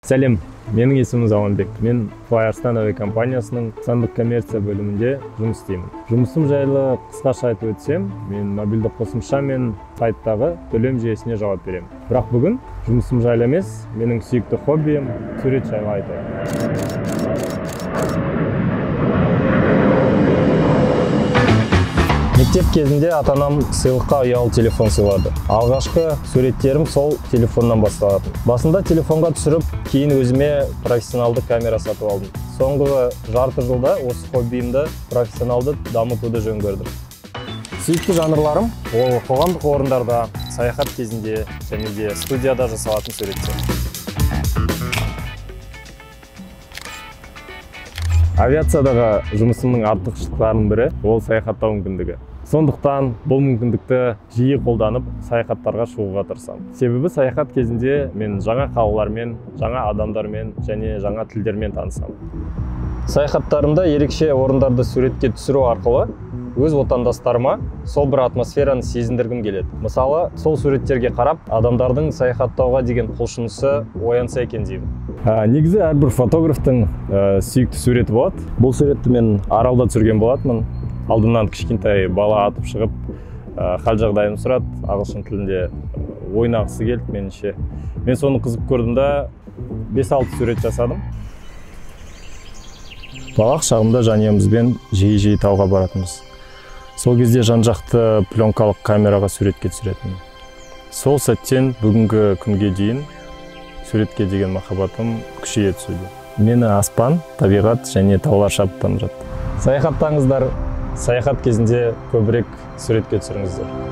Сәлем, менің есімім Заманбек. Мен FlyArystan әуе компаниясының сандық коммерция бөлімінде жұмыс істеймін. Жұмысым жайлы қысқаша айтып өтсем, мен мобильді қосымша мен сайттағы төлем жүйесіне жауап беремін. Бірақ бүгін жұмысым жайлы емес, менің сүйікті хоббиім сурет жайлы айтайын. Мектеп кезінде ата-анам сыйлыққа ұялы телефон сыйлады. Алғашқы суреттерім сол телефоннан басталатын. Басында телефонға түсіріп, кейін өзіме профессионалды камера сатып алдым. Соңғы жарты жылда осы хоббиімді профессионалды дамытуды жөн көрдім. Сүйікті жанрларым ол қоғамдық орындарда, саяхат кезінде және де студияда жасалатын суреттер. Авиациядағы жұмысымның артықшылықтарының бірі ол саяхаттау мүмкіндігі. Сондықтан бұл мүмкіндікті жиі қолданып, саяхаттарға шығуға тырысамын. Себебі саяхат кезінде мен жаңа қалалармен, жаңа адамдармен және жаңа тілдермен танысамын. Саяхаттарымда ерекше орындарды суретке түсіру арқылы өз отандастарыма сол бір атмосфераны сезіндіргім келеді. Мысалы, сол суреттерге қарап, адамдардың саяхаттауға деген құлшынысы оянса екен деймін. Негізі әрбір фотографтың сүйікті суреті болады. Бұл суретті мен Аралда түсірген болатынмын. Алдымнан кішкентай бала атып шығып, хал жағдайын сұрады, ағылшын тілінде ойнағысы келді меніңше. Мен соны қызып көрдім да 5-6 сурет жасадым. Балалық шағымда жанұямызбен жиі-жиі тауға баратынбыз. Сол кезде жан-жақты пленкалық камераға суретке түсіретінмін. Сол сәттен бүгінгі күнге дейін суретке деген махаббатым күшейе түсуде. Мені аспан, табиғат және таулар шабыттандырады. Саяхаттаңыздар, саяхат кезінде көбірек суретке түсіріңіздер.